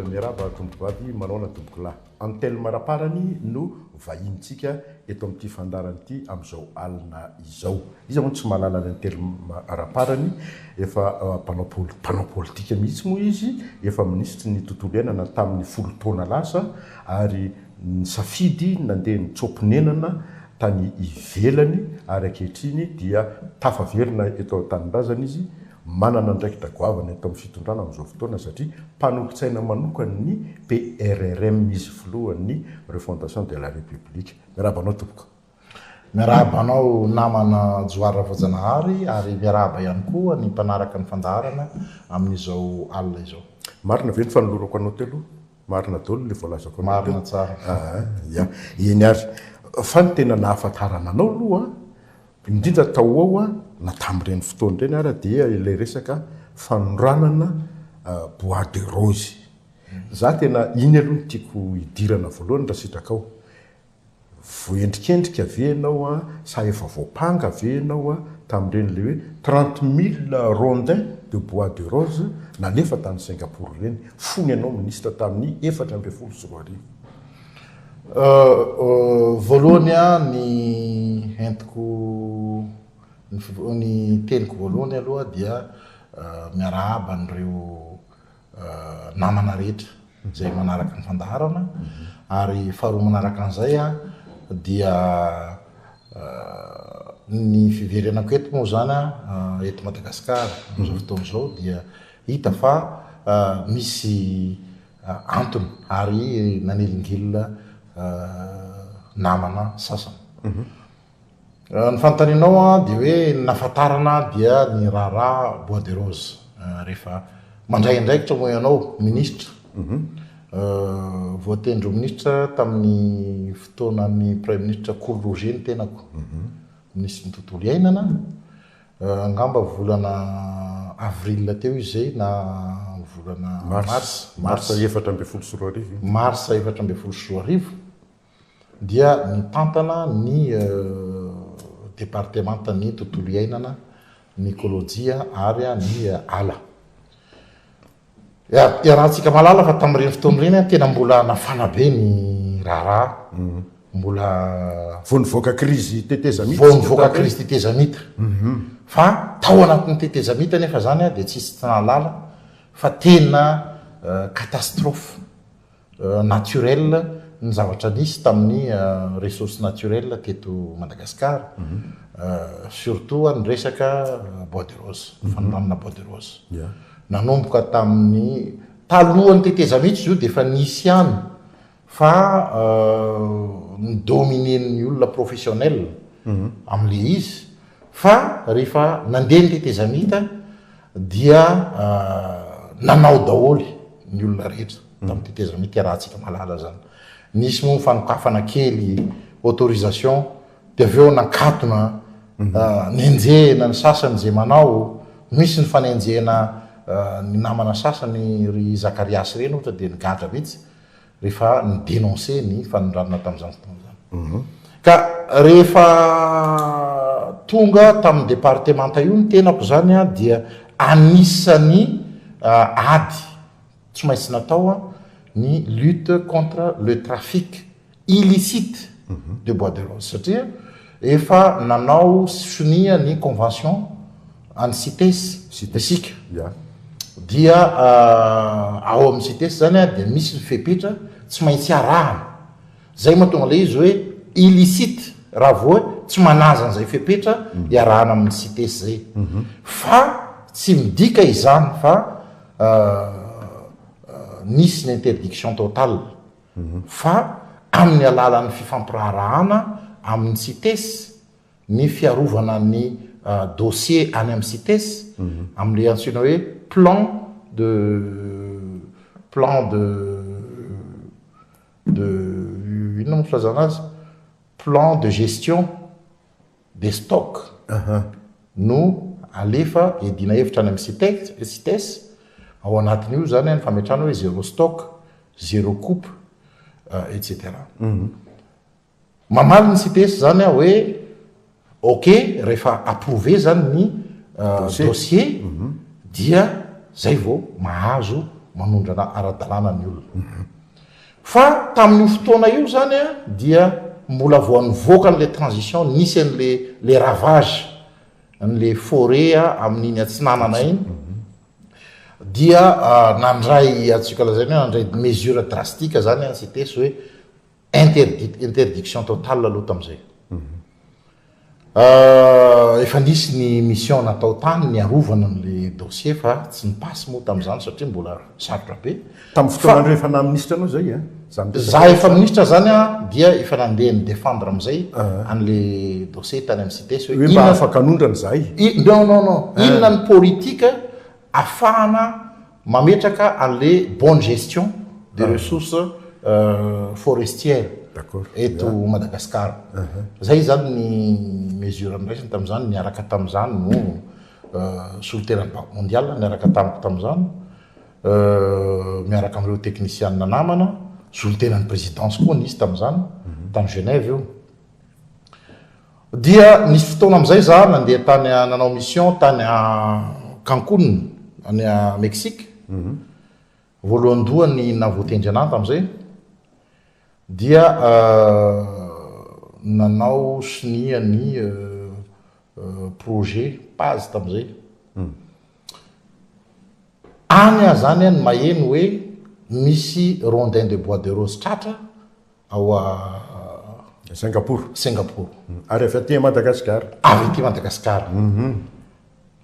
Miarahaba tompokovavy, manaona tompokolahy. Anthelme Raparany no vahinintsika eto amin'ity fandaharana ity amin'izao alina izao. Iza moa no tsy mahalala an'i Anthelme Raparany? Efa mpanao mpanao politika mihitsy moa izy, efa minisitry ny tontolo iainana tamin'ny folo taona lasa ary nisafidy nandeha nitsoa-ponenana tany ivelany ary ankehitriny dia tafaverina eto an-tanindrazana izy Manana andraikitra goavana eto amin'ny fitondrana amin'izao fotoana satria mpanolotsaina manokan'ny PRRM izy filohan'ny Refondation de la République. Miarahaba anao tompoko. Miarahaba anao namana Johary Ravoajanahary ary miarahaba ihany koa ny mpanaraka ny fandaharana amin'izao alina izao. Marina ve ny fanolorako anao teo aloha? Marina daholo ilay voalazako anao teo. Marina tsara. Aa ya. Eny ary. Fa ny tena nahafantarana anao aloha Indrindra tao ho ao na tamin'ireny fotoana ireny ara dia ilay resaka fanoranana bois de rose. Za tena iny aloha no tiako hidirana voalohany raha sitrakao. Voaendrikendrika ve ianao sa efa voampanga ve ianao tamin'ireny ilay hoe 30 000 rondins de bois de rose nalefa tany Singapour ireny fony ianao minisitra tamin'ny 2014? Voalohany ny entiko ny teniko voalohany aloha dia miarahaba an'ireo namana rehetra izay manaraka ny fandaharana ary faharoa manaraka an'izay dia ny fiverenako eto moa izany eto Madagasikara amin'izao fotoana izao dia hita fa misy antony ary nanelingelina namana sasany. Ny fanontanianao dia hoe ny nahafantarana dia ny raharaha bois de rose. Rehefa mandray andraikitra moa ianao minisitra, voatendry ho minisitra tamin'ny fotoanan'ny praiminisitra Kolo Roger ny tenako, minisitry ny tontolo iainana. Angamba volana avril teo izy izay na volana mars. Mars 2014. Mars 2014 dia nitantana ny departemantan'ny tontolo iainana, ny ekolojia ary ny ala. Iarahantsika mahalala fa tamin'ireny fotoana ireny tena mbola nafana be ny raharaha, mbola. Vao nivoaka krizy tetezamita. Vao nivoaka krizy tetezamita. Fa tao anatin'ny tetezamita anefa izany dia tsisy tsy nahalala fa tena catastrophe. Naturel ny zavatra nisy tamin'ny ressources naturelles teto Madagascar, surtout ny resaka bois de rose, fanolanana bois de rose. Nanomboka tamin'ny, talohan'ny tetezamita izy io dia efa nisy ihany fa ni-dominer-n'ny olona professionnel amin'ilay izy fa rehefa nandeha ny tetezamita dia nanao daholo ny olona rehetra tamin'ny tetezamita iarahantsika mahalala izany. Nisy moa ny fanokafana kely autorisation dia avy eo nankatona, nenjehina ny sasany izay manao, misy ny fanenjehina ny namana sasany ry Zakariasy ireny ohatra dia nigadra mihitsy. rehefa ni-denoncer ny fanondranana tamin'izany fotoana izany. Ka rehefa tonga tamin'ny departemanta io ny tenako izany dia anisan'ny ady tsy maintsy natao ny lutte contre le trafic illicite de bois de rose satria efa nanao sonia ny convention an'ny Cites isika dia ao amin'ny Cites zany dia misy ny fepetra tsy maintsy arahana, zay mahatonga ilay izy hoe illicite raha vao hoe tsy manaja an'izay fepetra iarahana amin'ny Cites zay fa tsy midika izany fa nisy ny interdiction totale fa amin'ny alalan'ny fifampiraharahana amin'ny Cites, ny fiarovana ny dossier any amin'ny Cites, amin'ilay antsoina hoe plan de plan de de inona moa filazana azy? Plan de gestion des stocks no alefa iadiana hevitra any amin'ny Cites, ao anatin'io izany ny fametrahana hoe zéro stock, zéro coupe, etc. Mamaly ny Cites izany aho hoe ok rehefa approuvé izany ny dossier dia zay vao mahazo. manondrana ara-dalàna ny olona. Fa tamin'io fotoana io zany dia mbola vao nivoaka an'ilay transition nisy an'le le ravage an'le forêt amin'iny atsinanana iny dia nandray azontsika lazaina hoe nandray mesure drastique zany CITES hoe interdit interdiction totale aloha tamin'izay. Efa nisy ny mission natao tany niarovana an'le dossier fa tsy nipasy moa tamin'izany satria mbola sarotra be. Tamin'ny fotoanandreo efa naha minisitra anao zay a? Za efa minisitra zany a dia efa nandeha ni défendre amizay an'le dossier tany amin'ny CITES hoe mba afaka hanondrana zahay. Non non non, inona ny politique afahana mametraka an'le bonne gestion des ressources forestières eto Madagascar. Zay zany ny mesure noraisiny tamin'izany, niaraka tamin'izany no solontenan'ny Banque mondiale niaraka tamiko tamin'izany, miaraka amin'ireo teknisianina namana, solontenan'ny présidence koa nisy tamin'izany, tany Genève io. Dia nisy fotoana amin'izay za nandeha tany nanao mission tany Cancun any Mexique. Voalohandohany nahavoatendry anah tamin'izay dia nanao sonia ny projet PAZ tamin'izay. Any aho zany no maheno hoe misy rondin de bois de rose tratra ao Singapour. Singapour. Ary avy aty Madagasikara. Avy aty Madagasikara.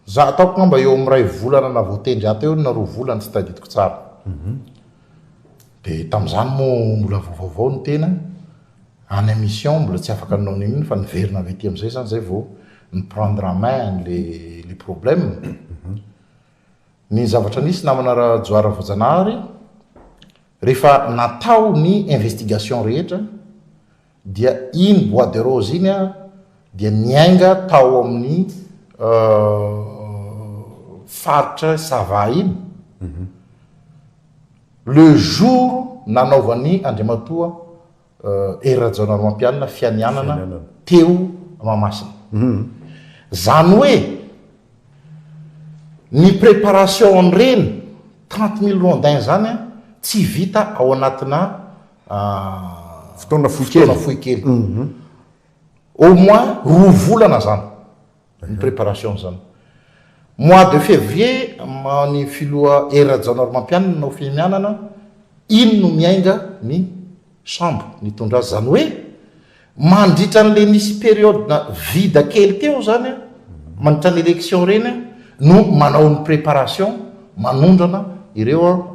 Za ataoko ngamba eo amin'ny iray volana na voatendry ato eo na roa volana tsy tadidiko tsara. Dia tamin'izany moa mbola vao vaovao ny tena, any mission mbola tsy afaka nanao n'inon'inona fa niverina avy aty amin'izay zany zay vao ni prendre en main an'le le problème. Ny zavatra nisy namana Rajoara Voajanahary, Rehefa natao ny investigation rehetra dia iny bois de rose iny dia niainga tao amin'ny faritra Sava iny le jour nanaovan'i Andriamatoa Hery Rajaonarimampianina fianianana teo Mahamasina. Zany hoe ny préparation an'ireny 30 000 rondins zany tsy vita ao anatina fotoana fohy kely. Fotoana fohy kely. Au moins roa volana zany ny préparation zany. Mois de février ny filoha Hery Rajaonarimampianina nanao fianianana, iny no miainga ny sambo nitondra azy. Zany hoe mandritra an'le nisy période vide kely teo zany, mandritra ny élection ireny no manao ny préparation manondrana ireo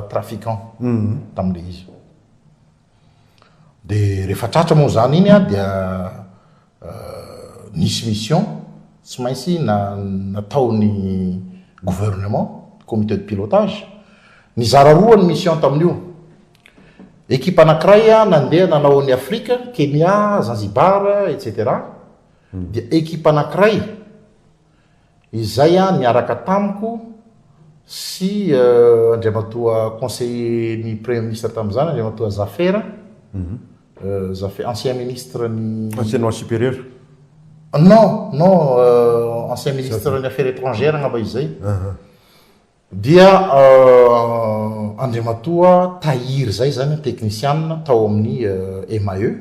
trafiquants tamin'le izy. Dia rehefa tratra moa izany iny dia nisy mission tsy maintsy nataon'ny gouvernement, comité de pilotage. Nizara roa ny mission tamin'io. Ekipa anankiray nandeha nanao an'i Afrika, Kenya, Zanzibar, etc. Dia ekipa anankiray Izay niaraka tamiko sy Andriamatoa conseiller ny Premier ministre tamin'izany, Andriamatoa Zafera, Zafe, ancien ministre ny. Enseignement supérieur? Non, non, ancien ministre ny affaires étrangères angamba izy izay. Dia Andriamatoa Tahiry izay izany teknisianina tao amin'ny MAE,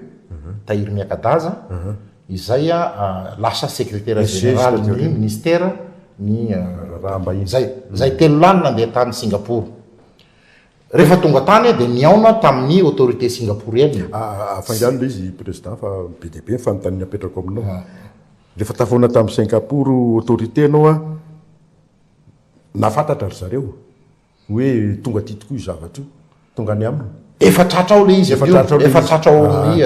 Tahiry Miakadaza, izay lasa sekretera jeneralin'ny minisitera ny Raharaham-bahiny. Izay, izay telo lahy no nandeha tany Singapour. Rehefa tonga tany dia nihaona tamin'ny autorité singapourienne. Afaingano ilay izy Président fa be dia be ny fanontaniana apetrako aminao. Rehefa tafahaona tamin'ny Singapour autorité ianao an, Nahafantatra ry zareo hoe tonga aty tokoa io zavatra io, tonga any aminy. Efa tratra ao ilay izy Efa tratra ao ilay efa izy. tratra ao amin'ny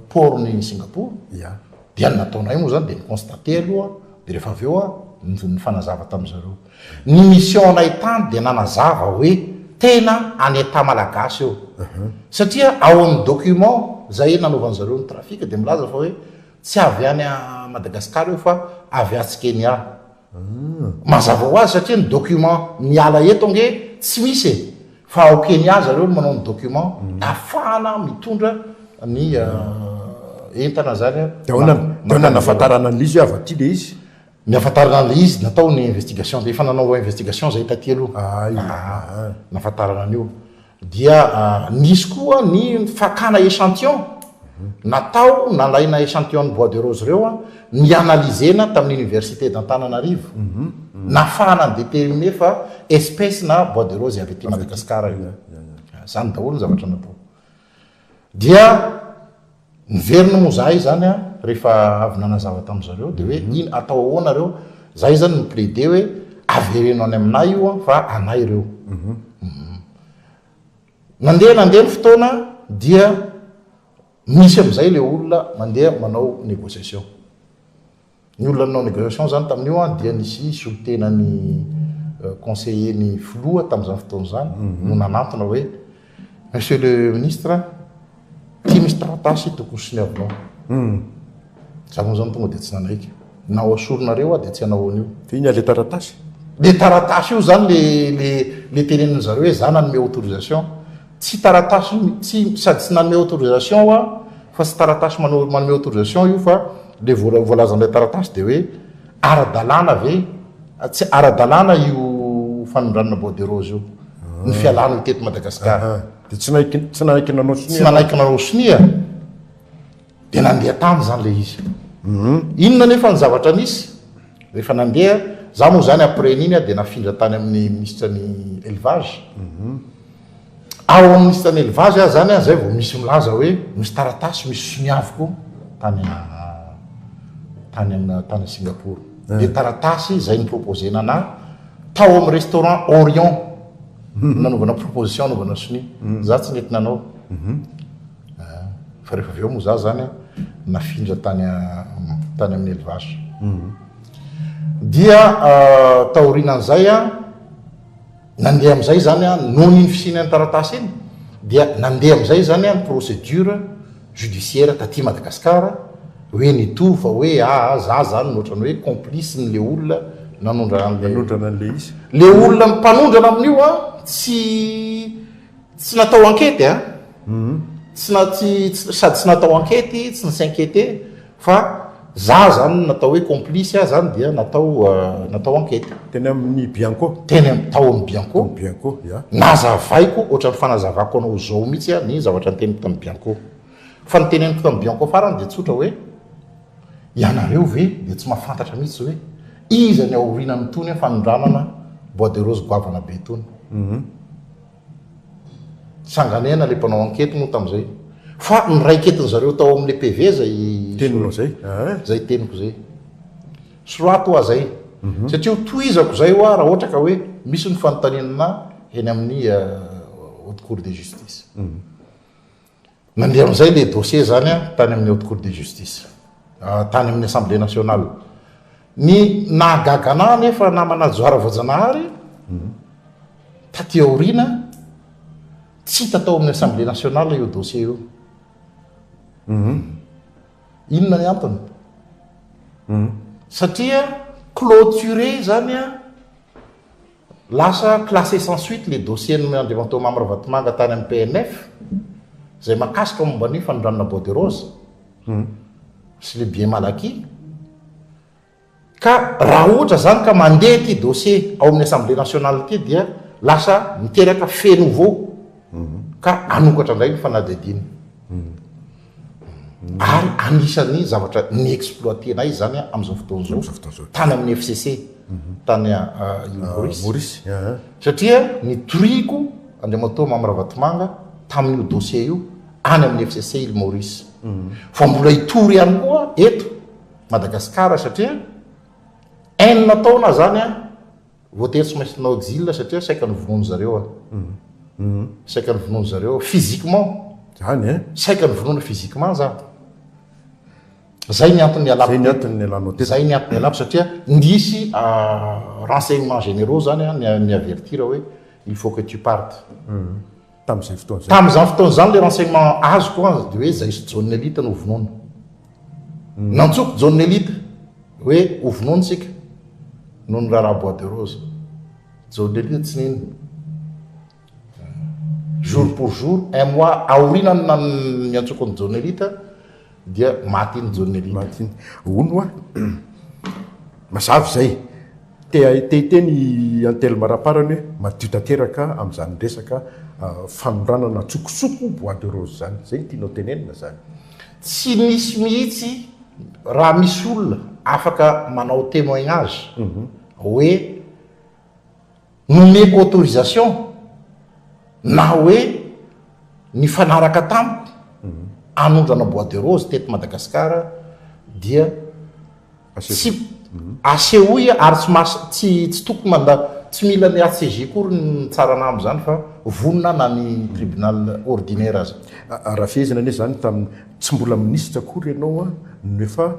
port-n'i Singapour. Ya. Dia ny nataonay moa izany dia ni-constater aloha, dia rehefa avy eo nifanazava tamin-dry zareo. Ny mission-nay tany dia nanazava hoe tena any Etat malagasy io. Satria ao amin'ny document izay nanaovan-dry zareo ny trafic dia milaza fa hoe Tsy avy any Madagascar io fa avy atsy Kenya. Mazava ho azy satria ny document miala eto ange tsy misy e! Fa ao Kenya zareo no manao ny document ahafahana mitondra ny entana zany. Dia ahoana dia ahoana nahafantarana an'ilay izy hoe avy aty ilay izy? Ny ahafantarana an'ilay izy, natao ny investigation, dia efa nanao investigation zahay taty aloha. Ay, ah. Nahafantarana an'io. Dia nisy koa ny fakana échantillon, natao nalaina échantillon ny bois de rose ireo, ni-analyser-na tamin'ny université d'Antananarivo, nahafahana ni-determiner fa espèce na bois de rose avy aty Madagascar io. Zany daholo ny zavatra natao. Dia niverina moa zahay zany an, rehefa avy nanazava tamin-dry zareo dia hoe inn atao ahoana reo, zahay zany ni-plaider hoe avereno any aminay io an fa anay ireo. Nandeha nandeha ny fotoana dia misy amin'izay ilay olona mandeha manao négociation. Ny olona nanao négociation zany tamin'io an dia nisy solontenan'ny conseiller ny filoha tamin'izany fotoana izany no nanantona hoe Monsieur le ministre, ity misy taratasy tokony soniavinao. Za moa zany tonga dia tsy nanaiky. Na ho asorinareo aho dia tsy hanao an'io. Fa inona ilay taratasy? Le taratasy io zany le le le tenenin'ny zareo hoe za nanome autorisation. Tsy taratasy tsy sady tsy nanome autorisation aho fa tsy taratasy manao manome autorisation io fa le voala voalazan'ilay taratasy dia hoe ara-dalàna ve tsy ara-dalàna io fanondranana bois de rose io ny fialana io teto Madagasikara. Dia tsy nanaiky tsy nanaiky nanao sonia Tsy nanaiky nanao sonia. Dia nandeha tany izany ilay izy. Inona anefa ny zavatra nisy? Rehefa nandeha, za moa izany après an'iny aho dia nafindra tany amin'ny minisitra ny élevage. Ao amin'ny minisitra ny élevage aho izany zay vao misy milaza hoe misy taratasy misy soniaviko tany tany amina tany Singapour. Dia taratasy izay ni-proposer-na anà tao amin'ny restaurant Orion no nanaovana proposition hanaovana sonia. Za tsy nety nanao. Fa rehefa avy eo moa za zany nafindra tany tany amin'ny élevage. Dia taorianan'izay nandeha amin'izay zany noho ny fisian'ny taratasy iny dia nandeha amin'izay zany ny procédure judiciaire taty Madagascar hoe nitory fa hoe aa za zany no ohatran'ny hoe complice n'le olona nanondrana an'le Nanondrana an'le izy. Le olona mpanondrana amin'io an tsy Tsy natao ankety a! Tsy na tsy sady tsy natao ankety, tsy ni-s'inquiéter fa za zany natao hoe complice aho zany dia natao natao ankety. Teny amin'ny Bianco? Teny am- tao amin'ny Bianco. Tao Bianco, ya. Nazavaiko ohatran'ny fanazavako anao zao mihitsy a ny zavatra noteneniko tamin'ny Bianco. Fa ny teneniko tamin'ny Bianco farany dia tsotra hoe ianareo ve dia tsy mahafantatra mihitsy hoe iza ny aorianan'itony fanondranana bois de rose goavana be itony? Sanganehana le mpanao ankety moa tamin'izay. Fa niraiketin zareo tao amin'le PV zay Teninao zay? Zay teniko zay. Soraty hoa zay. Satria ho tohizako zay hoa raha ohatra ka hoe misy ny fanontaniana eny amin'ny haute cour de justice. Nandeha amin'izay le dossier zany tany amin'ny haute cour de justice. Tany amin'ny assemblée nationale. Ny nahagaga anah anefa namana Johara Voajanahary, taty aoriana, tsy hita tao amin'ny assemblée nationale io dossier io. Inona ny antony? Satria clôturé zany Lasa classé sans suite le dossier n'ny Andriamatoa Mamy Ravatomanga tany amin'ny PNF izay mahakasika momba ny fanondranana bois de rose sy le bien mal acquis. Ka raha ohatra zany ka mandeha ity dossier ao amin'ny Assemblée nationale ity dia lasa miteraka fait nouveau ka hanokatra indray ny fanadihadiana. Ary anisan'ny zavatra ni-exploiter-nay izany amin'izao fotoana izao tany amin'ny FCC tany Île Maurice. Satria nitoriako Andriamatoa Mamy Ravatomanga tamin'io dossier io any amin'ny FCC Île Maurice. Fa mbola hitory ihany koa eto Madagasikara satria enina taona izany Voatery tsy maintsy nanao exil satria saika novonoin zareo aho. Saika novonoin zareo aho physiquement. Zany eh? Saika novonoina physiquement za. Zay ny antony nialako. Zay ny antony nialanao teto. Zay ny antony nialako satria nisy renseignements généraux zany an ni avertir hoe il faut que tu partes. Tamin'izay fotoana izay. Tamin'izany fotoana izany le renseignement azoko an dia hoe zay sy Jaona Elite no vonoina. Nantsoko Jaona Elite hoe ho vonoina isika noho ny raharaha bois de rose. Jaona Elite tsy nino. Jour pour jour, un mois aoriana ny niantsoko an'i Jaona Elite dia maty iny Jaona Elite. Maty iny. Hono hoa. Mazava izay. Te te hiteny i Anthelme Raparany hoe madio tanteraka amin'izany resaka fanondranana an-tsokosoko bois de rose izany. Izay no tianao tenenina izany. Tsy nisy mihitsy raha misy olona afaka manao témoignage hoe nomeko autorisation na hoe nifanaraka tamiko hanondrana bois de rose teto Madagascar dia Tsy asehoy ary tsy mas tsy tsy tokony manda tsy mila ny HCJ akory ny mitsara anah amin'izany fa vonona na ny tribunal ordinaire aza. Raha fehezina anie izany tamin'ny tsy mbola minisitra akory ianao no efa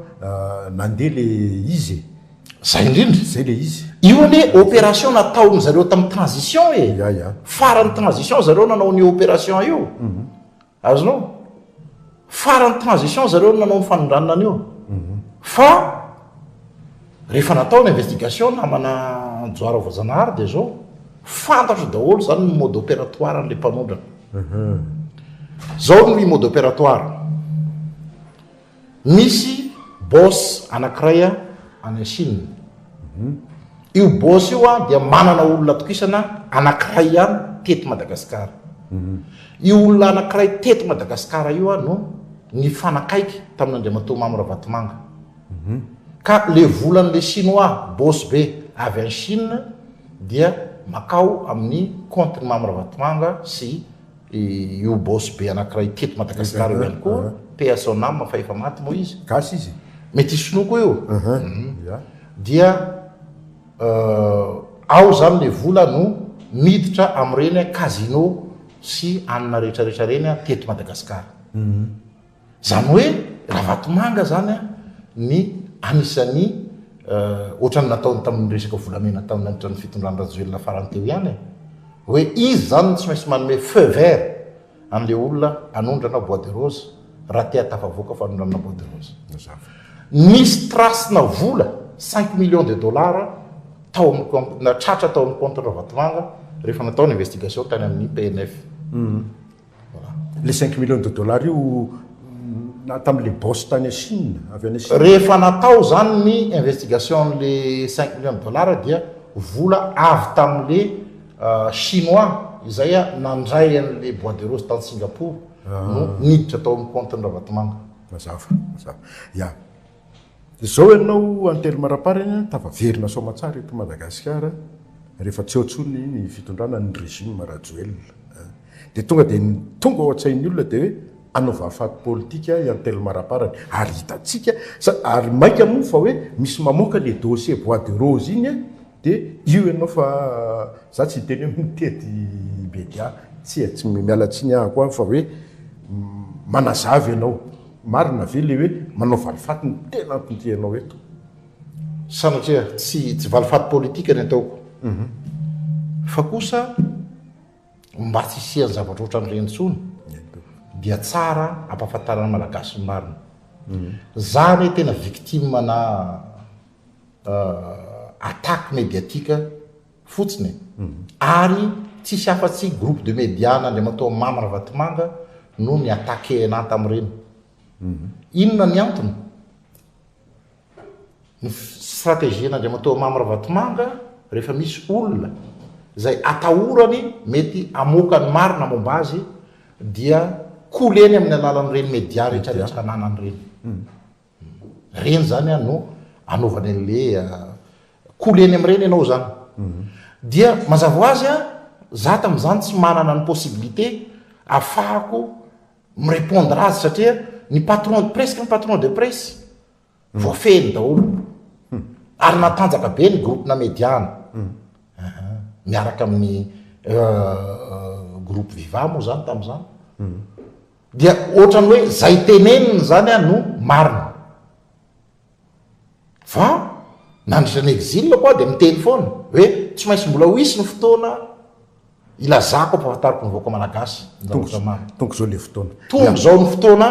nandeha le izy e. Zay indrindra. Zay le izy. Io anie opération nataon'ny zareo tamin'ny transition e. Ya ya. Faran'ny transition zareo nanao an'io opération io. Azonao? Farany transition zareo no nanao ny fanondranana an'io. Fa rehefa natao ny investigation namana Johara Voajanahary dia zao, fantatro daholo zany ny mode opératoire an'ilay mpanondrana. Zao ny mode opératoire. Misy boss anakiray any Chine. Io boss io dia manana olona atokisana anakiray ihany teto Madagasikara. Io olona anakiray teto Madagasikara io no nifanakaiky tamin'Andriamatoa Mamy Ravatomanga. Ka le volan'le chinois boss be avy any Chine dia makao amin'ny compte-n'i Mamy Ravatomanga sy Io boss be anakiray teto Madagascar io ihany koa, paix à son âme fa efa maty moa izy. Gasy izy? Mety sinoa koa io. Dia ao zany le vola no miditra amin'ireny casino sy anona rehetrarehetra ireny teto Madagascar. Zany hoe Ravatomanga zany ny anisan'ny ohatran'ny nataony tamin'ny resaka volamena tamin'ny nandritra ny fitondran'i Rajoelina farany teo ihany e! Hoe izy zany no tsy maintsy manome feu vert an'le olona hanondrana bois de rose raha te hahatafavoaka fanondranana bois de rose. Nisy trace-na vola cinq millions de dollars tao amin'ny compte, na tratra tao amin'ny compte Ravatomanga rehefa natao ny investigation tany amin'ny PNF. Le cinq millions de dollars io na tamin'le boss tany Chine, avy any Chine. Rehefa natao zany ny investigation an'le cinq millions de dollars dia vola avy tamin'le chinois izay nandray an'le bois de rose tany Singapour no niditra tao amin'ny compte-n'i Ravatomanga. Mazava, mazava. Ya. Izao ianao Anthelme Raparany tafaverina soamatsara eto Madagasikara rehefa tsy eo intsony ny fitondrana ny régime Rajoelina. Dia tonga dia ny tonga ao an-tsain'ny olona dia hoe hanao valifaty politika i Anthelme Raparany. Ary hitantsika, ary mainka moa fa hoe misy mamoaka le dossier bois de rose iny an, dia io ianao fa za tsy hiteny hoe mitety media, tsia, tsy miala tsiny ahako an, fa hoe manazava ianao. Marina ve le hoe manao valifaty no tena anton-tianao eto? Sanatria, tsy tsy valifaty politika ny ataoko. Fa kosa mba tsy hisian'ny zavatra ohatran'ireny intsony dia tsara ampahafantarina ny Malagasy ny marina. Za anie tena victime na attaque médiatique fotsiny e! Ary tsisy afa-tsy groupe de média an'Andriamatoa Mamy Ravatomanga no ni-attaquer anah tamin'ireny. Inona ny antony? Ny stratégie an'Andriamatoa Mamy Ravatomanga rehefa misy olona izay atahorany mety hamoaka ny marina momba azy dia koleny amin'ny alalan'ireny média rehetrarehetra ananany ireny. Reny zany an no anaovany an'le koly eny amin'ireny ianao zany. Dia mazava ho azy an, za tamin'izany tsy manana ny possibilité afahako mi-répondre azy satria ny patron, presque ny patron de presse voafehiny daholo. Ary natanjaka be ny groupe-na media-ny. Miaraka amin'ny groupe Viva moa zany tamin'izany. Dia ohatran'ny hoe zay teneniny zany an no marina. Fa nandritra ny exil ko aho dia miteny foana hoe tsy maintsy mbola ho hisy ny fotoana ilazako ampahafantariko ny vahoaka malagasy ny zavatra marina. Tonga izao le fotoana. Tonga izao ny fotoana,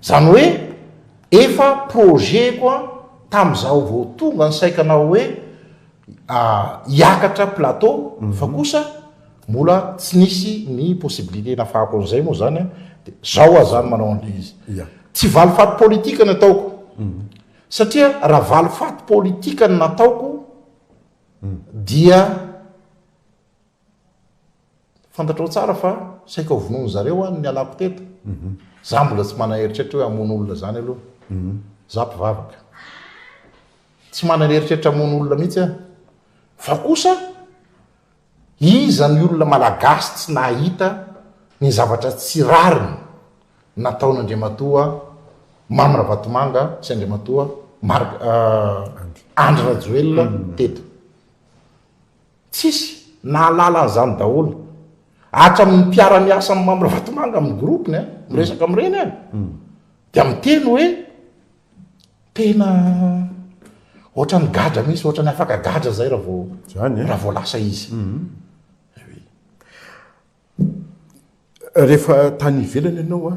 zany hoe efa projet-ko an tamin'izaho vao tonga ny saiko hanao hoe hiakatra plateau fa kosa mbola tsy nisy ny possibilité nafahako an'izay moa zany de zao aho zany manao an'le izy. Tsy valifaty politika ny ataoko. Satria raha valifaty politika no nataoko dia fantatrao tsara fa saika ho vonoin zareo aho no nialako teto. Za mbola tsy manana eritreritra hoe hamono olona zany aloha. Za mpivavaka. Tsy manana eritreritra hamono olona mihitsy aho. Fa kosa Iza ny olona malagasy tsy nahita ny zavatra tsy rariny nataon'Andriamatoa Mamy Ravatomanga sy Andriamatoa Marc Andry Rajoelina teto? Tsisy nahalala an'izany daholo. Hatramin'ny mpiara-miasa amin'i Mamy Ravatomanga amin'ny groupe-ny, miresaka amin'ireny aho, dia miteny hoe Tena ohatran'ny gadra mihitsy, ohatran'ny afaka gadra zay raha vao Zany eh? raha vao lasa izy. Oui. Rehefa tany ivelany ianao a,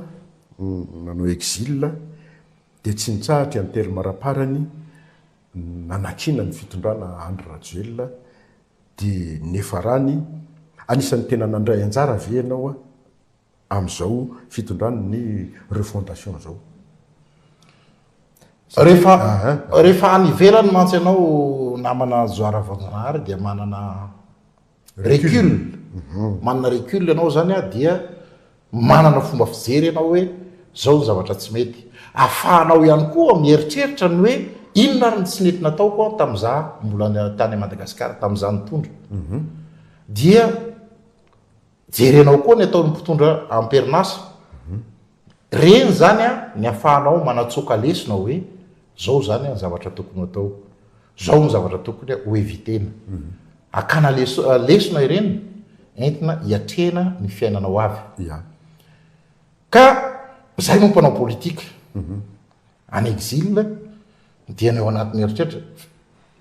nanao exil, dia tsy nitsahatra i Anthelme Raparany nanakiana ny fitondrana Andry Rajoelina, dia niafarany, anisan'ny tena nandray anjara ve ianao a? amin'izao fitondrany ny refondation izao. Rehefa rehefa any ivelany mantsy ianao namana Johara Voajanahary dia manana recul, mhm. manana recul ianao zany a dia manana fomba fijery ianao hoe zao ny zavatra tsy mety. Afahanao ihany koa mieritreritra ny hoe inona ary ny tsy nety nataoko aho tamin'izaho mbola tany Madagasikara tamin'izaho nitondra. Mhm. Dia Jerenao koa ny ataon'ny mpitondra am-perinasa. Ireny izany ny afahanao manatsoaka lesona hoe zao izany ny zavatra tokony ho atao, zao ny zavatra tokony ho eviter-na. Akana lesona ireny entina hiatrehana ny fiainana ho avy. Ka zay moa mpanao politika any exil dia ny ao anatin'ny eritreritra,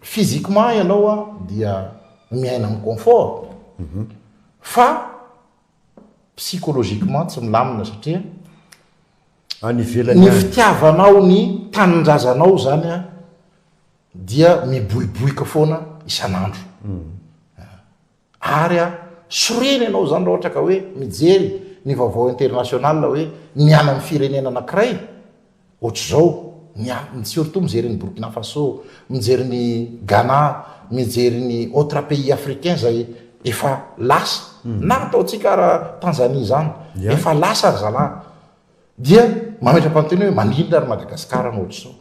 physiquement ianao dia miaina amin'ny confort fa psychologiquement tsy milamina satria Any ivelany ny any. fitiavanao ny tanindrazanao zany dia miboiboika foana isan'andro. Ary a, sorena ianao izany raha ohatra ka hoe mijery ny vaovao international hoe ny any amin'ny firenena anankiray ohatr'izao, ny any, surtout mijery ny Burkina Faso, mijery ny Ghana, mijery ny autres pays africains izay efa lasa, na ataontsika ara Tanzanie izany, efa lasa ry zalahy, dia mametra-panontaniana hoe maninona ary Madagasikara no ohatr'izao?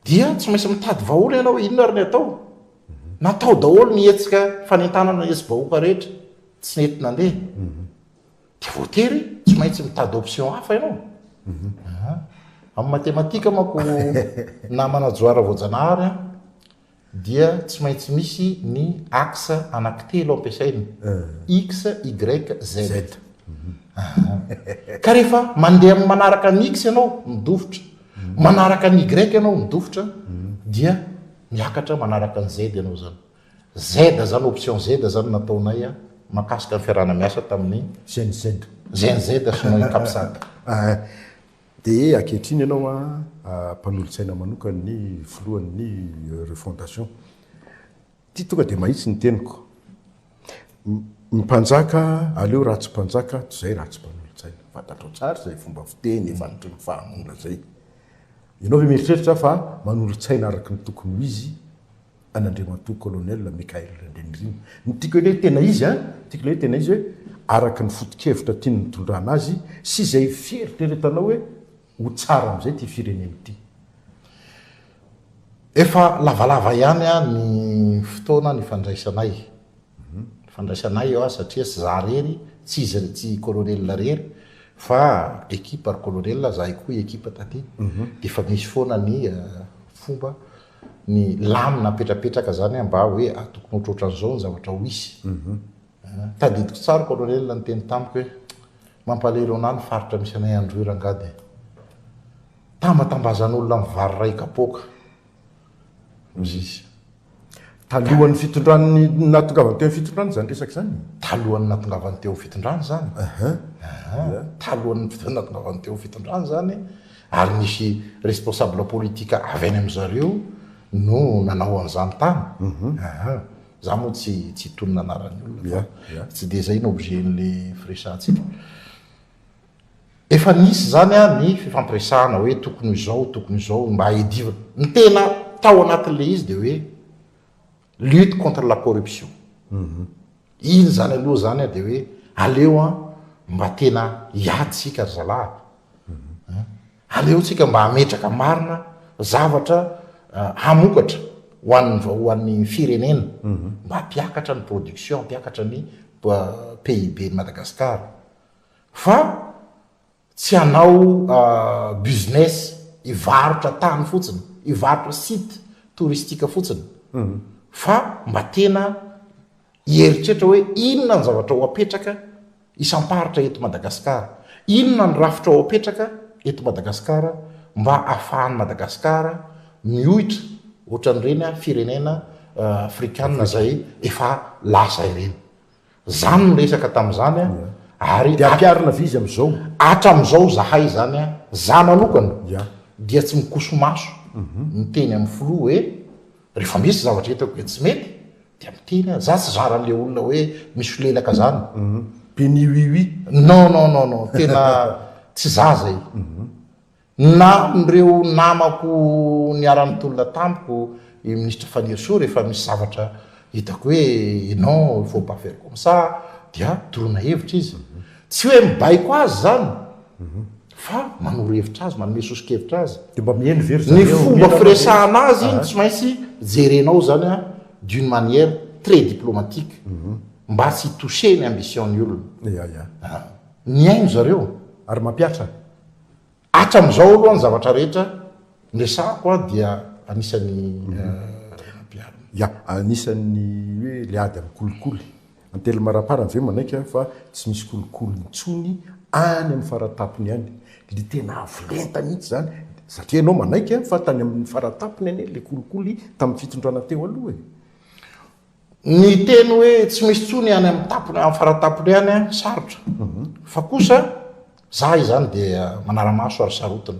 Dia tsy maintsy mitady vahaolana ianao hoe inona ary ny atao. Natao daholo ny hetsika fanentanana hetsi-bahoaka rehetra, tsy nety nandeha. Dia voatery tsy maintsy mitady option hafa ianao. Amin'ny matematika manko namana Johara Voajanahary an, dia tsy maintsy misy ny axe anankitelo ampiasaina, X, Y, Z. Ka rehefa mandeha manaraka ny X ianao, midofotra, manaraka ny Y ianao, midofotra, dia miakatra manaraka ny Z ianao zany. Z zany, option Z zany nataonay mahakasika ny fiarahana miasa tamin'ny Gen Z. Gen Z sy ny Capsat. Dia ankehitriny ianao mpanolotsaina manokan'ny filohan'ny refondation. Ity tonga dia mahitsy ny teniko. Ny mpanjaka aleo ratsy mpanjaka toy izay ratsy mpanolotsaina. Fantatrao tsara izay fomba fiteny efa hatry ny fahagola izay. Ianao ve mieritreritra fa manolotsaina araka ny tokony ho izy an'Andriamatoa Colonel Mickaël Randrianirina. Ny tiako ilay hoe tena izy an, tiako ilay hoe tena izy hoe araka ny foto-kevitra tiany nitondrana azy sy izay fieritreretanao hoe ho tsara amin'izay ity firenena ity. Efa lavalava ihany ny fotoana nifandraisanay, nifandraisanay eo satria tsy za rery, tsy izy, tsy Colonel rery fa ekipa ry Colonel, zahay koa ekipa taty, dia efa misy foana ny fomba ny lamina apetrapetraka zany mba hoe tokony ohatrohatran'izao ny zavatra ho hisy. Tadidiko tsara colonel niteny tamiko hoe mampalahelo anah ny faritra misy anay Androy rangaha dia tambatambazan'olona amin'ny vary iray kapoaka hozy izy. Talohan'ny fitondran'ny nahatongavany teo amin'ny fitondrana izany resaka izany? Talohan'ny nahatongavany teo amin'ny fitondrana izany. Talohan'ny nahatongavany teo amin'ny fitondrana izany. Ary nisy responsable politique avy any amin zareo no nanao an'izany tany. Aha. Za moa tsy tsy hitonona anaran'ny olona fa tsy dia zay no objet-n'le firesahantsika. Efa. Efa nisy izany ny fifampiresahana hoe tokony ho izao, tokony ho izao, mba hiadivana. Ny tena tao anatin'ilay izy dia hoe lutte contre la corruption. Iny izany aloha izany dia hoe aleo mba tena hiady isika ry zalahy. Aleo tsika mba hametraka marina zavatra hamokatra ho an'ny ho an'ny firenena, mba hampiakatra ny production, hampiakatra ny PIB n'i Madagascar. Fa tsy hanao business hivarotra tany fotsiny, hivarotra site touristique fotsiny, fa mba tena hieritreritra hoe inona ny zavatra ho apetraka isam-paritra eto Madagasikara, inona ny rafitra ho apetraka eto Madagasikara mba ahafahan'i Madagasikara mioitra ohatran'ireny firenena afrikana izay efa lasa ireny. Zany no resaka tamin'izany ary Dia ampiharina ve izy amin'izao? Hatramin'izao zahay izany, za manokana dia tsy mikoso-maso miteny amin'ny filoha hoe rehefa misy zavatra hitako hoe tsy mety dia miteny aho, za tsy genre an'le olona hoe misolelaka zany. Béni oui oui. Non non non non, tena tsy za zay. Na amin'ireo namako niara-nitolona tamiko, i Minisitra Fanirisoa, rehefa misy zavatra hitako hoe non, il faut pas faire comme ça, dia toroana hevitra izy. Tsy hoe mibaiko azy izany, fa manoro hevitra azy, manome soso-kevitra azy. Dia mba mihaino ve ry Ny zareo? fomba Mihaino anao ve? firesahana azy no tsy maintsy jerenao izany d'une manière très diplomatique, mba tsy hi-toucher ny ambition-n'ny olona. Ya, ya. Mihaino zareo. Ary mampihatra? Hatramizao aloha ny zavatra rehetra niresahako dia anisan'ny nampiharina. Ya, anisan'ny hoe le ady amin'ny kolikoly. Antelimaraparany ve manaiky fa tsy misy kolikoly intsony any amin'ny faratapony any. Le tena avo lenta mihitsy izany satria ianao manaiky fa tany amin'ny faratapony anie le kolikoly tamin'ny fitondrana teo aloha e. Ny teny hoe tsy misy intsony any amin'ny tampony, amin'ny faratapony any an, sarotra. Fa kosa, za izany dia manara-maso ary sarotiny.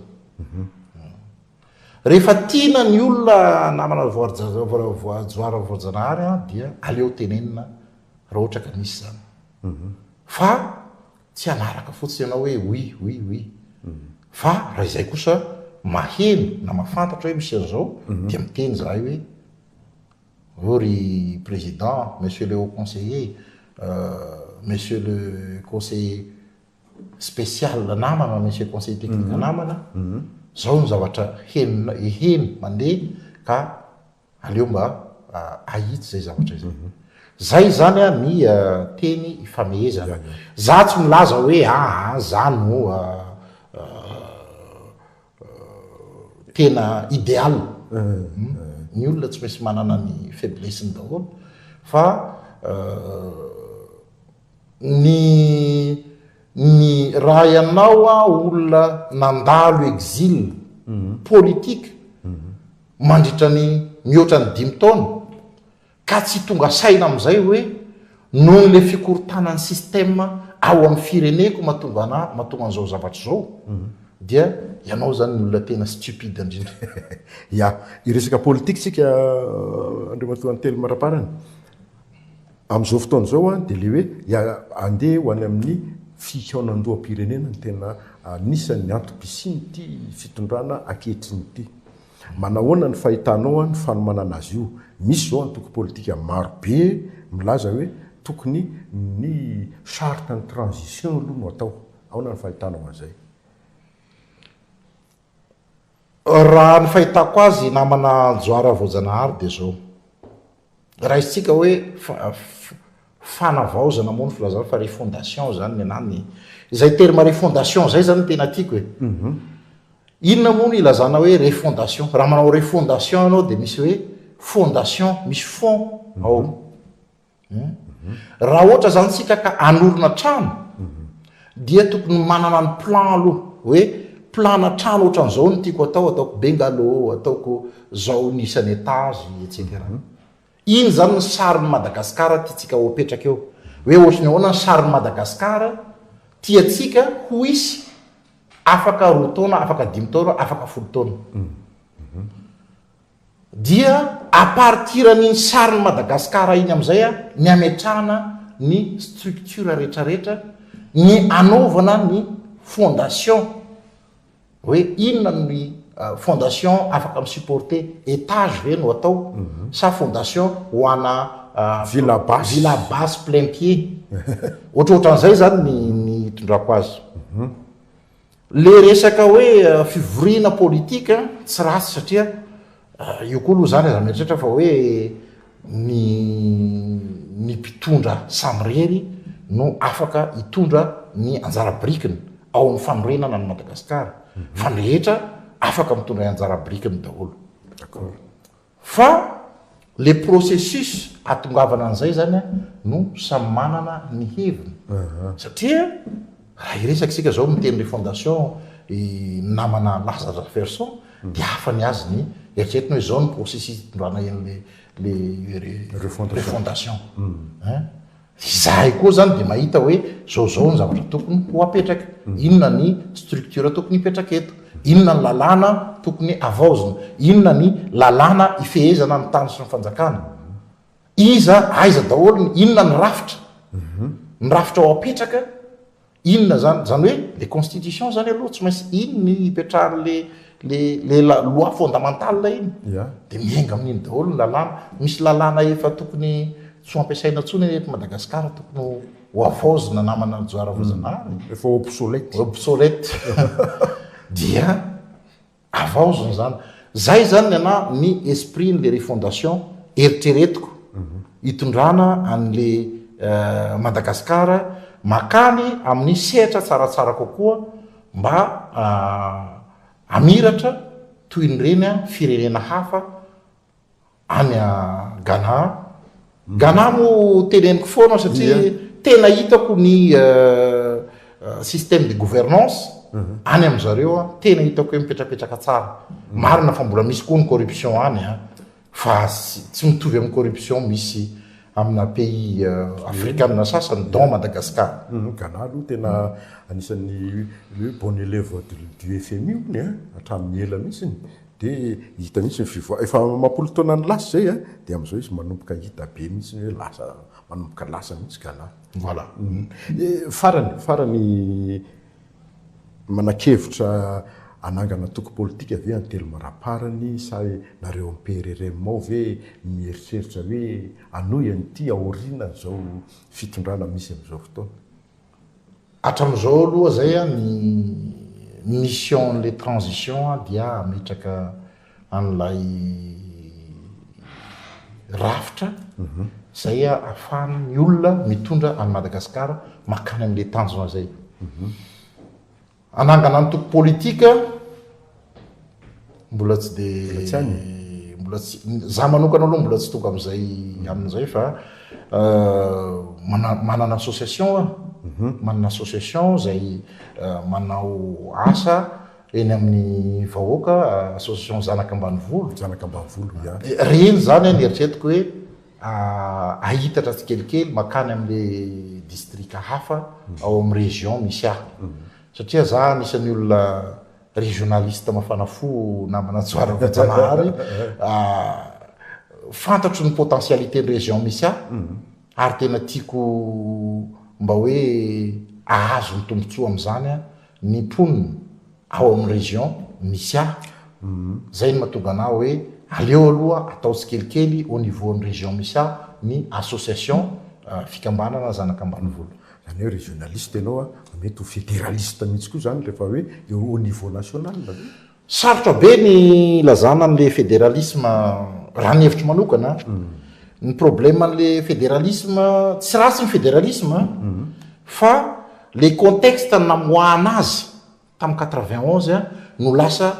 Rehefa tiana ny olona namana voajoara voajanahary an, dia aleo tenenina raha ohatra ka misy izany. Fa tsy hanaraka fotsiny ianao hoe oui, oui, oui. Fa raha izay kosa maheno na mahafantatra hoe misy an'izao, dia miteny izahay hoe Oh ry président, monsieur le haut conseiller, monsieur le conseiller spécial namana, monsieur conseiller technique namana, zao ny zavatra henona, heno mandeha ka aleo mba ahitsy zay zavatra izay. Zay zany a ny teny ifamehezana. Za tsy milaza hoe aa za no tena idéal, ny olona tsy maintsy manana ny faiblesse-ny daholo fa ny ny raha ianao a olona nandalo exil politique mandritra ny mihoatra ny dimy taona Ka tsy tonga saina amin'izay hoe noho ilay fikorontanan'ny système ao amin'ny fireneko mahatonga anà mahatonga an'izao zavatra izao dia ianao izany ny olona tena stupide indrindra. Ya, hiresaka politika isika Andriamatoa Anthelme Raparany. Amin'izao fotoana izao dia ilay hoe handeha ho any amin'ny fikaonandoham-pirenena no tena anisan'ny antom-pisian'ity fitondrana ankehitriny ity. Manahoana ny fahitanao ny fanomanana azy io? Misy izao antoko politika maro be milaza hoe tokony ny charte ny transition aloha no atao. Ahoana ny fahitanao an'izay? Raha ny fahitako azy namana Johara Voajanahary dia izao. Raisintsika hoe fanavaozana moa ny filazana fa refondation zany ny anah izay terme refondation zay zany no tena tiako e. Inona moa no ilazana hoe refondation? Raha manao refondation ianao dia misy hoe fondation, misy fond ao. Raha ohatra zany tsika ka hanorina trano dia tokony manana ny plan aloha hoe plan-na trano ohatran'izao no tiako atao, ataoko bungalow, ataoko zao ny isan'ny étage etc. Iny zany ny sarin'i Madagasikara tiantsika ho apetraka eo. Hoe ohatran'ny ahoana ny sarin'i Madagasikara tiantsika ho hisy afaka roa taona, afaka dimy taona, afaka folo taona. Dia à partir an'iny sarin'i Madagasikara iny amin'izay ny ametrahana ny structure rehetrarehetra, ny anaovana ny. fondation hoe inona ny fondation afaka mi-supporter étage ve no atao sa fondation ho ana Villa basse. Villa basse plein pied. Ohatrohatran'izay zany ny ny hitondrako azy. Le resaka hoe fivoriana politika tsy ratsy satria io koa aloha zany aza mieritreritra fa hoe ny ny mpitondra samirery no afaka hitondra ny anjara birikiny ao amin'ny fanorenana an'i Madagasikara fa ny rehetra afaka mitondra ny anjara birikiny daholo. D'accord. Fa le processus atongavana an'izay zany no samy manana ny heviny. Satria raha hiresaka isika zao miteny refondation i namana Laza Raferson dia hafa ny azy ny eritreretina hoe zao ny processus hitondrana an'le le refondation. Hein? Izahay koa zany dia mahita hoe zao zao ny zavatra tokony ho apetraka, inona ny structure tokony hipetraka eto, inona ny lalàna tokony havaozina, inona ny lalàna ifehezana ny tany sy ny fanjakana, iza, aiza daholo ny, inona ny rafitra, ny rafitra ho apetraka. Inona zany, zany hoe le constitution zany aloha tsy maintsy iny ny ipetrahan'le le le loi fondamentale iny, de miainga amin'iny daholo ny lalàna, misy lalàna efa tokony tsy ho ampiasaina intsony anie eto Madagasikara tokony ho havaozina namana Johara Voajanahary e. Efa obsolète. Obsolète. Dia Havaozina izany. Zay izany ny anah ny esprit n'le refondation eritreretiko hitondrana an'le Madagascar makany amin'ny sehatra tsaratsara kokoa mba hamiratra toy ny reny firenena hafa any Ghana. Ghana moa teneniko foana satria tena hitako ny système de gouvernance any amin zareo an, tena hitako hoe mipetrapetraka tsara. Marina fa mbola misy koa ny corruption any an, fa tsy mitovy amin'ny corruption misy amina pays afrikana sasany dont Madagascar. Ghana aloha tena anisan'ny hoe bon élève du FMI hono e, hatramin'ny ela mihitsy. Dia hita mihitsy ny fivoa-, efa amam-polo taonany lasa izay an, dia amin'izao izy manomboka hita be mihitsy hoe lasa, manomboka lasa mihitsy Ghana. Voilà. Farany, farany manan-kevitra hanangana antoko politika ve Antelme Raparany sa nareo amin'ny PRRM ao ve mieritreritra hoe hanohy an'ity aorianan'izao fitondrana misy amin'izao fotoana? Hatramin'izao aloha zay an, ny mission an'ilay transition dia hametraka an'ilay rafitra izay ahafahan'ny olona mitondra an'i Madagasikara mankany amin'ilay tanjona izay. Hanangana antoko politika mbola tsy de mbola tsy za manokana aloha mbola tsy tonga amin'izay amin'izay fa manana association aho manana association zay manao asa eny amin'ny vahoaka association zanak'ambanivolo zanak'ambanivolo ya reny zany a ny eritreretiko hoe Ahitatra tsikelikely makany amin'le distrika hafa ao amin'ny région misy ahy. Satria za anisan'ny olona régionaliste mafana fo namana Johara Voajanahary, fantatro ny potentialité ny région misy ahy ary tena tiako mba hoe ahazo ny tombotsoa amin'izany ny mponina. ao amin'ny région misy ahy, zay no mahatonga anah hoe aleo aloha atao tsikelikely au niveau ny région misy ahy ny association fikambanana zanak'ambanivolo. Zany hoe régionaliste ianao a, mety ho fédéraliste mihitsy koa zany rehefa hoe eo au niveau national ve? Sarotra be ny ilazana an'le fédéralisme raha ny hevitro manokana, ny problème an'le fédéralisme, tsy ratsy ny fédéralisme fa le contexte namoahana azy tamin'ny 91 no lasa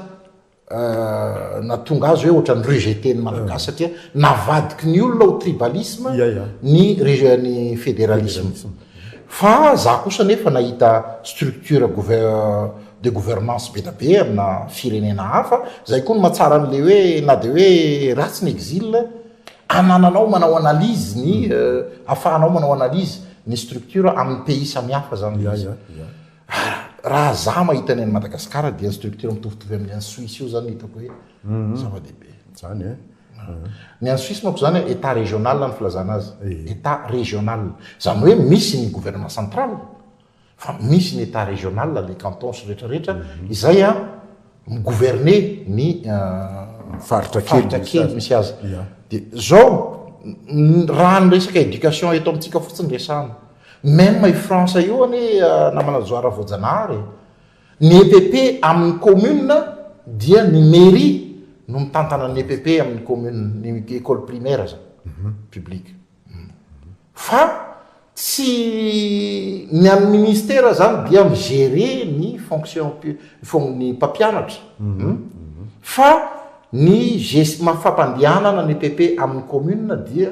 nahatonga azy hoe ohatran'ny rejeter ny Malagasy satria navadiky ny olona ho tribalisme ny ny fédéralisme. Fa za kosa anefa nahita structure de gouvernance be da be amina firenena hafa, zay koa no mahatsara an'le hoe na de hoe ratsy ny exil, anananao manao analyse ny afahanao manao analyse ny structure amin'ny pays samihafa zany le izy. Raha za mahita ny any Madagascar dia ny structure mitovitovy amin'ny any Suisse io zany no hitako hoe zava-dehibe. Zany eh. Ny any Suisse manko zany état régional ny filazana azy. État régional. Zany hoe misy ny gouvernement central. Fa misy ny Etat régional, les cantons sy rehetra rehetra, izay a mi-gouverner ny faritra kely misy azy. Dia zao, raha ny resaka éducation eto amintsika fotsiny resahana, même i France io anie namana Johara Voajanahary e, ny EPP amin'ny commune dia ny mairie no mitantana ny EPP amin'ny commune, ny école primaire zany, publique. Fa tsy ny an'ny ministera zany dia mi-gérer ny fonction ny mpampianatra fa ny gest fampandehanana ny EPP amin'ny commune dia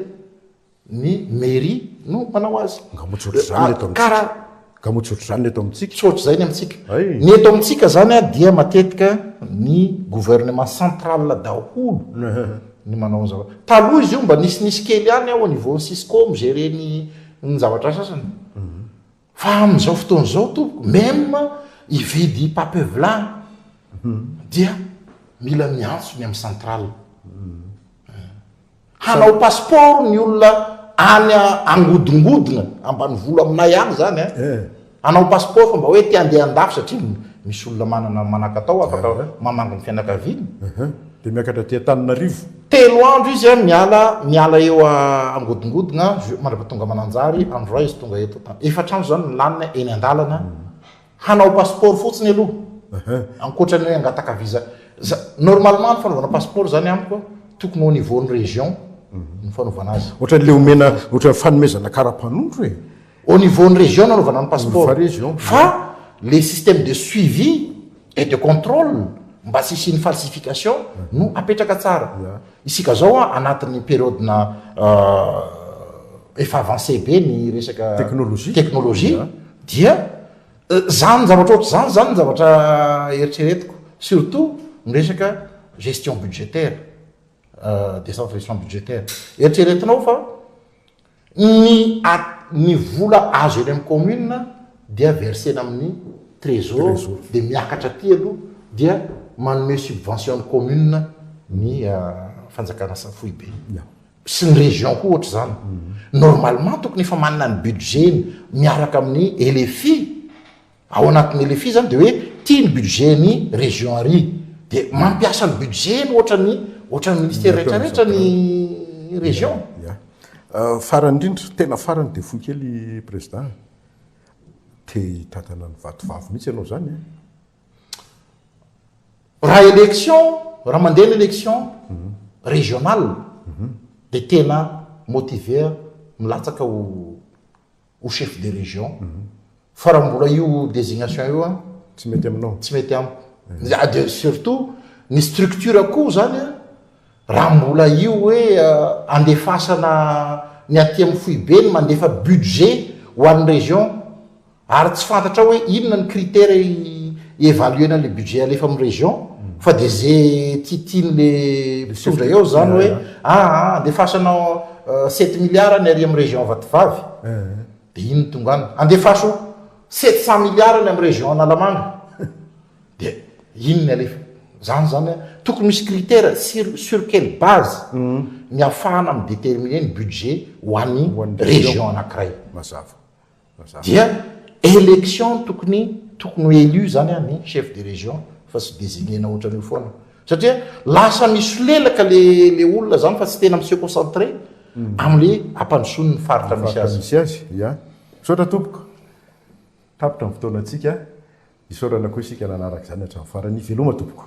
ny mairie no manao azy. Nga moa tsy ohatr'izany ny eto amintsika? Nga moa tsy ohatr'izany ny eto amintsika? Tsy ohatr'izay ny amintsika. Ny eto amintsika zany dia matetika ny gouvernement central daholo ny manao ny zavatra. Taloha izy io mba nisinisy kely ihany ao niveau ny Cisco mi-gérer ny ny zavatra sasany. Fa amin'izao fotoana izao tompoko, même hividy papevelin dia mila miantso ny amin'ny centrale. Hanao passeport ny olona any angodingodina, ambanivolo aminay any zany an, hanao passeport fa mba hoe te handeha andafy satria misy olona manana manan-katao afaka mamangy ny fianakaviany. Dia miakatra aty Antananarivo. Telo andro izy an miala miala eo angodingodina mandrapa tonga Mananjary, andro iray izy tonga eto Antananarivo. Efatra andro zany ny laniny eny an-dalana. Hanao passeport fotsiny aloha, ankoatra ny hoe hangataka visa. Normalement ny fanaovana passeport zany amiko tokony au niveau ny région ny fanaovana azy. Ohatran'le omena, ohatran'ny fanomezana kara-panondro e. Au niveau ny région no anaovana ny passeport. Fa le système de suivi et de contrôle mba tsy hisian'ny falsification no apetraka tsara. Isika zao anatin'ny période-na efa avancé be ny resaka technologie dia zany zavatra ohatr'izany zany ny zavatra eritreretiko surtout ny resaka gestion budgétaire, décentralisation budgétaire. Eritreretinao fa Ny ny vola azo eny amin'ny commune dia versena amin'ny trésor dia miakatra aty aloha dia manome subvention ny commune ny fanjakana foibe sy ny région koa ohatr'izany. Normalement tokony efa manana ny budget-ny miaraka amin'ny LFI. Ao anatin'ny LFI zany de hoe ty ny budget ny région ary de mampiasa ny budget ny ohatran'ny ohatran'ny ministère rehetra rehetra ny région. Ya. Farany indrindra, tena farany dia fohy kely Président a. Te hitantana ny Vatovavy mihitsy ianao zany e? Raha élection, raha mandeha ny élection régionale de tena motivé milatsaka ho ho chef de région fa raha mbola io désignation io an Tsy mety aminao. Tsy mety amiko. De surtout ny structure koa zany an, raha mbola io hoe andefasana ny aty amin'ny foibe ny mandefa budget ho an'ny région Ary tsy fantatrao hoe inona ny critère hi-evaluer-na le budget alefa amin'ny région fa de ze tiatian'le mpitondra eo zany hoe aa andefasanao sept milliards ny ary amin'ny région Vatovavy de iny no tonga any, andefaso 700 milliards ny amin'ny région Analamanga de iny ny alefa. Zany zany an, tokony misy critère sur sur quelle base ny ahafahana mi-determiner ny budget ho an'ny région anankiray. Mazava. Dia élection tokony tokony ho élu zany an ny chef de région fa tsy désigner-na ohatran'io foana satria lasa misolelaka le le olona zany fa tsy tena mi-se concentrer amle ampandrosoany ny faritra misy azy. Misy azy, ya. Misaotra tompoko. Tapitra ny fotoanantsika. Isaorana koa isika nanaraka izany hatramin'ny farany. Veloma tompoko.